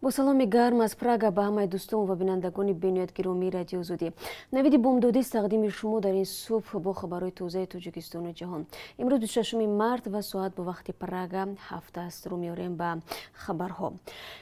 Бо саломи гарм аз Прага ба ҳамаи дӯстон ва бинандагони бениҳоят гиромии Радиои Озодӣ. Навиди бомдодист тақдими шумо дар ин субҳ бо хабарҳои тозаи Тоҷикистону ҷаҳон. Имрӯз 26 март ва соат бо вақти Прага 7 аст. Рӯ меорем ба хабарҳо.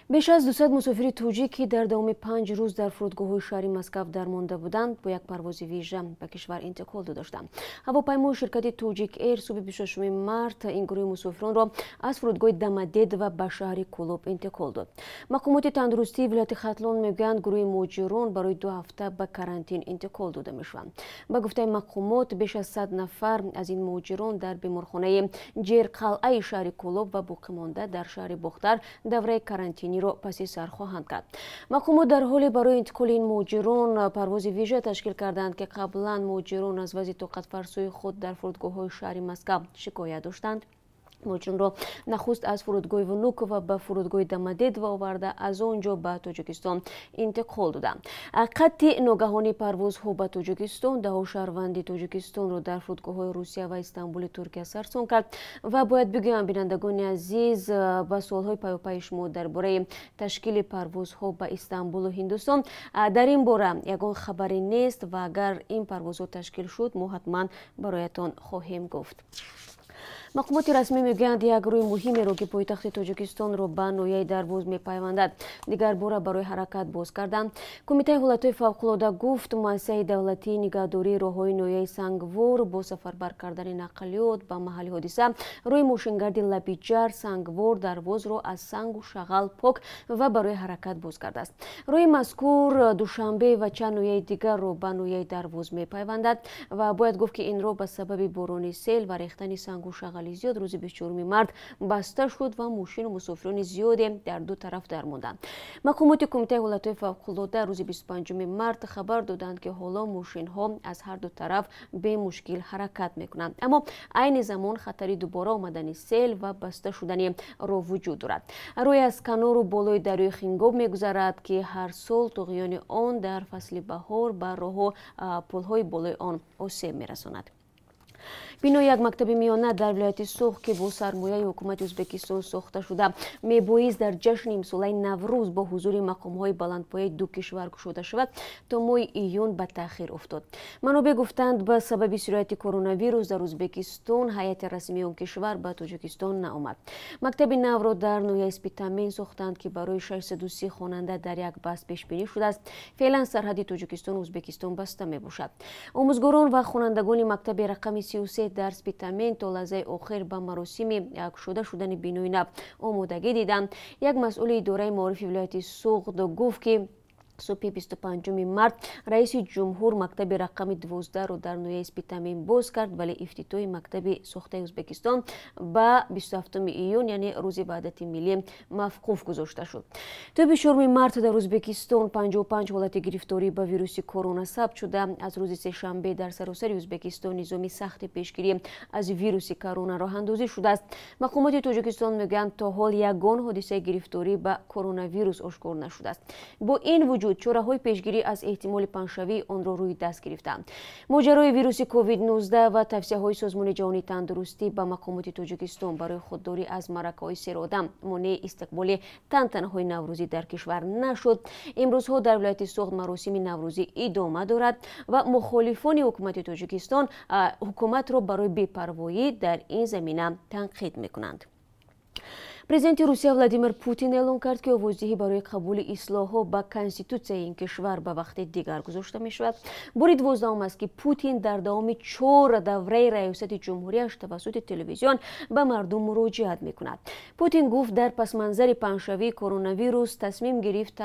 Беш аз 200 мусофири тоҷик, ки дар давоми 5 рӯз дар фурудгоҳҳои шаҳри Москав дармонда буданд, бо як парвози вижа ба кишвар интиқол дода шуданд. Ҳавопаймои ширкати Тоҷик Эйр субҳи 26 март ин гурӯҳи мусофиронро аз фурудгоҳи Домодедово ба шаҳри Кӯлоб интиқол дод. Мақомоти тандурустии вилояти Хатлон мегӯянд, гурӯҳи муҳоҷирон барои 2 ҳафта ба карантин интиқол дода мешаванд. Ба гуфтаи мақомот, беш аз 100 нафар аз ин муҳоҷирон дар беморхонаи Ҷерқалъаи шаҳри Кӯлоб ва боқимонда дар шаҳри Бохтар давраи карантиниро паси сар хоҳанд кард. Мақомот дар ҳоле барои интиқоли ин муҳоҷирон парвози вижа ташкил карданд, ки қаблан муҳоҷирон аз вазъи тоқатфарсои худ дар фурудгоҳҳои шаҳри Москав шикоят доштанд. Муҳоҷиронро нахуст аз фурудгоҳи Внуково ба фурудгоҳи Домодедово оварда, аз он ҷо ба Тоҷикистон интиқол доданд. Қатъи ногаҳонии парвозҳо ба Тоҷикистон даҳо шаҳрванди Тоҷикистонро дар фурудгоҳҳои Русия ва Истанбули Туркия сарсон кард. Ва бояд бигӯям, бинандагони азиз, ба суолҳои паёпайи шумо дар бораи ташкили парвозҳо ба Истанбулу Ҳиндустон дар ин бора ягон хабаре нест ва агар ин парвозҳо ташкил шуд, мо ҳатман бароятон хоҳем гуфт. Мақомоти расмӣ мегӯянд, як рӯи муҳимеро, ки пойтахти Тоҷикистонро ба ноҳияи Дарвоз мепайвандад, дигар бора барои ҳаракат боз карданд. Кумитаи ҳолатҳои фавқулода гуфт, муассисаи давлатии нигаҳдории роҳҳои ноҳияи Сангвор бо сафарбар кардани нақлиёт ба маҳалли ҳодиса рӯи мошингарди Лабиҷар Сангвор Дарвозро аз сангу шағал пок ва барои ҳаракат боз кардааст. Рӯи мазкур Душанбе ва чанд ноҳияи дигарро ба ноҳияи Дарвоз мепайвандад ва бояд гуфт, ки ин роҳ ба сабаби борони сел ва рехтани сангу шағал зиёд рӯзи 24 март баста шуд ва мошину мусофирони зиёде дар ду тараф дармонданд. Мақомоти кумитаи ҳолатҳои фавқулода рӯзи 25 март хабар доданд, ки ҳоло мошинҳо аз ҳар ду тараф бемушкил ҳаракат мекунанд, аммо айни замон хатари дубора омадани сел ва баста шудани роҳ вуҷуд дорад. Рӯй аз канору болои дарёи Хингоб мегузарад, ки ҳар сол туғёни он дар фасли баҳор ба роҳу пулҳои болои он осеб мерасонад. Бинои як мактаби миёна дар вилояти Суғд, ки бо сармояи ҳукумати Ӯзбекистон сохта шуда, мебоист дар ҷашни имсолаи Наврӯз бо ҳузури мақомҳои баландпояи ду кишвар кушода шавад, то моҳи июн ба таъхир уфтод. Манобеъ гуфтанд, ба сабаби сирояти коронавирус дар Ӯзбекистон ҳайати расмии он кишвар ба Тоҷикистон наомад. Мактаби навро дар ноҳияи Спитамен сохтанд, ки барои 630 хонанда дар як баст пешбинӣ шудааст. Феълан сарҳади Тоҷикистону Ӯзбекистон баста мебошад. Омӯзгорон ва хонандагони мактаби рақами 33 дар Спитамен то лаҳзаи охир ба маросими кушода шудани бинои нав омодагӣ диданд. Як масъули идораи маорифи вилояти Суғд гуфт, ки субҳи 25 март раиси ҷумҳур мактаби рақами 12-ро дар ноҳияи Спитамен боз кард, вале ифтитоҳи мактаби сохтаи Ӯзбекистон ба 27 июн, яъне рӯзи ваҳдати миллӣ, мавқуф гузошта шуд. То 24 март дар Ӯзбекистон 55 ҳолати гирифторӣ ба вируси корона сабт шуда. Аз рӯзи сешанбе дар саросари Ӯзбекистон низоми сахти пешгирӣ аз вируси корона роҳандозӣ шудааст. Мақомоти Тоҷикистон мегӯянд, то ҳол ягон ҳодисаи гирифторӣ ба коронавирус ошкор нашудааст. Бо ин вуҷуд чораҳои пешгирӣ аз эҳтимоли паҳншавии онро рӯи даст гирифтанд. Моҷарои вируси COVID-19 ва тавсияҳои Созмони ҷаҳонии тандурустӣ ба мақомоти Тоҷикистон барои худдорӣ аз маъракаҳои серодам монеи истиқболи тантанаҳои наврӯзӣ дар кишвар нашуд. Имрӯзҳо дар вилояти Суғд маросими наврӯзӣ идома дорад ва мухолифони ҳукумати Тоҷикистон ҳукуматро барои бепарвоӣ дар ин замина танқид мекунанд. Президенти Русия Владимир Путин эълон кард, ки овоздиҳӣ барои қабули ислоҳҳо ба конститутсияи ин кишвар ба вақти дигар гузошта мешавад. Бори 12-ум аст, ки Путин дар давоми 4 давраи раёсати ҷумҳурияш тавассути телевизион ба мардум муроҷиат мекунад. Путин гуфт, дар пасманзари паҳншавии коронавирус тасмим гирифт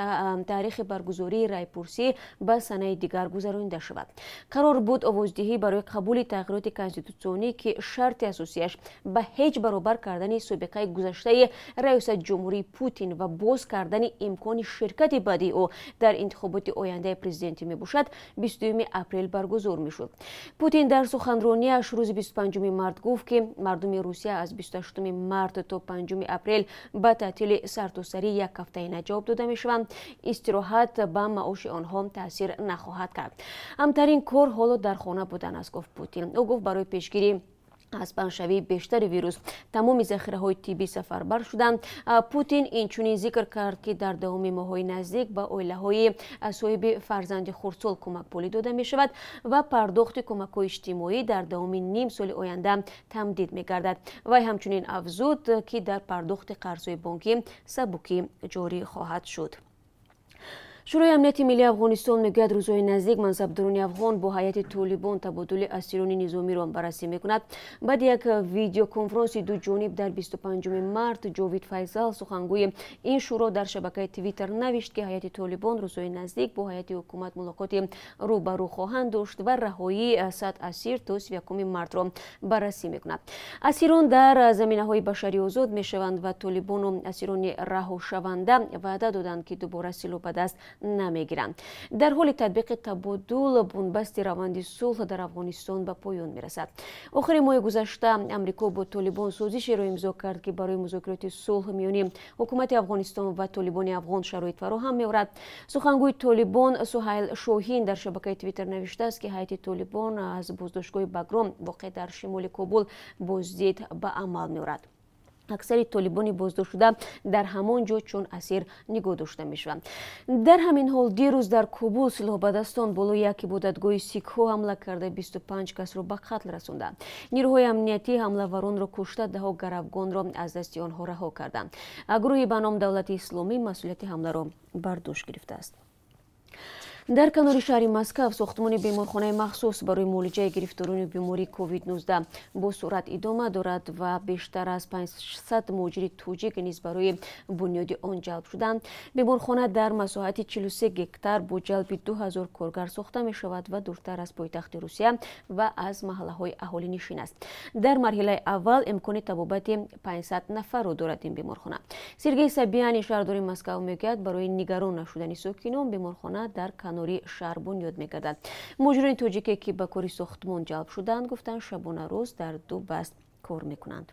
таърихи баргузории райпурсӣ ба санаи дигар гузаронида шавад. Қарор буд овоздиҳӣ барои қабули тағйироти конститутсионӣ, ки шарти асосияш ба ҳеҷ баробар кардани собиқаи гузаштаи раёсат ҷумҳурии Путин ва боз кардани имкони ширкати баъдии ӯ дар интихоботи ояндаи президентӣ мебошад, 22 апрел баргузор мешуд. Путин дар суханронияш рӯзи 25 март гуфт, ки мардуми Русия аз 28 март то 5 апрел ба таътили сартосарӣ як ҳафтаина ҷавоб дода мешаванд. Истироҳат ба маоши онҳо таъсир нахоҳад кард. Амтарин кор ҳоло дар хона будан аст, гуфт Путин. Ӯ гуфт, барои пешгирӣ Аз паҳншавии бештари вирус тамоми захираҳои тиббӣ сафарбар шуданд. Путин инчунин зикр кард, ки дар давоми моҳҳои наздик ба оилаҳои соҳиби фарзанди хурдсол кӯмакпулӣ дода мешавад ва пардохти кӯмакҳои иҷтимоӣ дар давоми ним соли оянда тамдид мегардад. Вай ҳамчунин афзуд, ки дар пардохти қарзҳои бонкӣ сабукӣ ҷорӣ хоҳад шуд. Шӯрои амнияти миллии Афғонистон мегӯяд, рӯзҳои наздик мансабдорони афғон бо ҳайати Толибон табодули асирони низомиро баррасӣ мекунад. Баъди як видеоконфронси дуҷониб дар 25 март Ҷовид Файзал, сухангӯи ин шӯро, дар шабакаи Твиттер навишт, ки ҳайати Толибон рӯзҳои наздик бо ҳайати ҳукумат мулоқоти рӯ ба рӯ хоҳанд дошт ва раҳоии 100 асир то 31 мартро баррасӣ мекунад. Асирон дар заминаҳои башарӣ озод мешаванд ва толибону асирони раҳошаванда ваъда доданд, ки дубора силоҳ ба даст намегиранд. Дар ҳоли татбиқи табодул бунбасти раванди сулҳ дар Афғонистон ба поён мерасад. Охири моҳи гузашта Амрико бо Толибон созишеро имзо кард, ки барои музокироти сулҳ миёни ҳукумати Афғонистон ва толибони афғон шароит фароҳам меорад. Сухангӯи Толибон Суҳайл Шоҳин дар шабакаи Твиттер навиштааст, ки ҳайати Толибон аз боздоштгоҳи Багром, воқеъ дар шимоли Кобул, боздид ба амал меорад. Аксари толибони боздоштшуда дар ҳамон ҷо чун асир нигоҳ дошта мешаванд. Дар ҳамин ҳол дирӯз дар Кобул силоҳбадастон болои як ибодатгоҳи сикҳо ҳамла карда, 25 касро ба қатл расонданд. Нирӯҳои амниятӣ ҳамлаваронро кушта, даҳо гаравгонро аз дасти онҳо раҳо карданд. Гурӯҳи ба ном Давлати Исломӣ масъулияти ҳамларо бар дӯш гирифтааст. Дар канори шаҳри Москав сохтмони беморхонаи махсус барои муолиҷаи гирифторони бемории COVID-19 бо суръат идома дорад ва бештар аз 500 муҳоҷири тоҷик низ барои бунёди он ҷалб шуданд. Беморхона дар масоҳати 43 гектар бо ҷалби 2000 коргар сохта мешавад ва дуртар аз пойтахти Русия ва аз маҳаллаҳои аҳолинишин аст. Дар марҳилаи аввал имкони табобати 500 нафарро дорад ин беморхона. Сергей Собянин, шаҳрдори Москав, мегӯяд, барои нигарон нашудани сокинон беморхона дар канори шаҳр бунёд мегардад. Муҳоҷирони тоҷике, ки ба кори сохтмон ҷалб шуданд, гуфтанд, шабона рӯз дар ду баст кор мекунанд.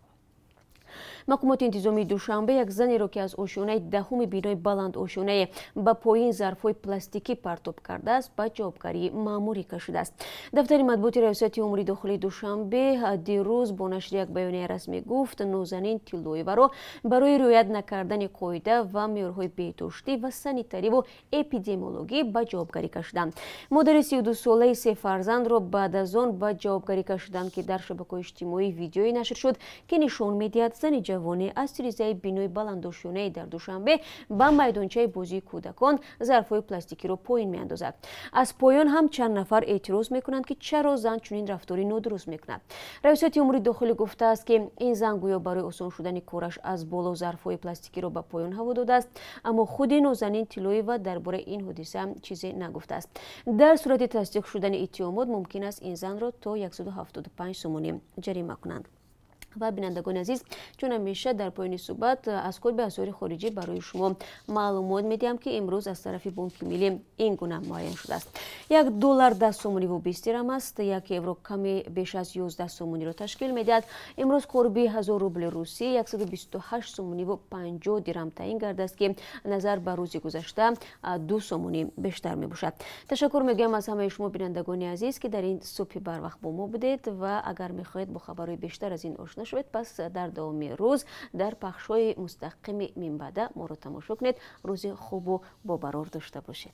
Мақомоти интизомии Душанбе як занеро, ки аз ошёнаи даҳуми бинои баландошёнае ба поин зарфҳои пластикӣ партоб кардааст, ба ҷавобгарии маъмурӣ кашидааст. Дафтари матбуоти Раёсати умури дохилии Душанбе дирӯз бо нашри як баёнияи расмӣ гуфт, Нозанин Тиллоеваро барои риоят накардани қоида ва меъёрҳои беҳдоштӣ ва санитариву эпидемиологӣ ба ҷавобгарӣ кашиданд. Модари 32-солаи се фарзандро баъд аз он ба ҷавобгарӣ кашиданд, ки дар шабакаҳои иҷтимоӣ видеое нашр шуд, ки нишон медиҳад зани ҷавоне аз тирезаи бинои баландошёнае дар Душанбе ба майдончаи бозии кӯдакон зарфҳои пластикиро поин меандозад. Аз поён ҳам чанд нафар эътироз мекунанд, ки чаро зан чунин рафтори нодуруст мекунад. Раёсати умури дохилӣ гуфтааст, ки ин зан гӯё барои осон шудани кораш аз боло зарфҳои пластикиро ба поён ҳаво додааст, аммо худи Нозанин Тиллоева дар бораи ин ҳодиса чизе нагуфтааст. Дар сурати тасдиқ шудани иттиҳомот мумкин аст ин занро то 175 сомонӣ ҷарима кунанд. Ва бинандагони азиз, чун ҳамеша дар поёни суҳбат аз қурби асъори хориҷӣ барои шумо маълумот медиҳам, ки имрӯз аз тарафи Бонки Миллӣ ин гуна муайян шудааст. 1 доллар 10 сомониву 20 дирам аст, 1 евро каме беш аз 11 сомониро ташкил медиҳад. Имрӯз қурби 1000 рубли русӣ 128 сомониву 50 дирам таъин гардааст, ки назар ба рӯзи гузашта 2 сомонӣ бештар мебошад. Ташаккур мегӯям аз ҳамаи шумо, бинандагони азиз, ки дар ин субҳи барвақт бо мо будед, ва агар мехоҳед бо хабарҳои бештар аз ин ошно шавед, пас дар давоми рӯз дар пахшҳои мустақими минбаъда моро тамошо кунед. Рӯзи хубу бобарор дошта бошед.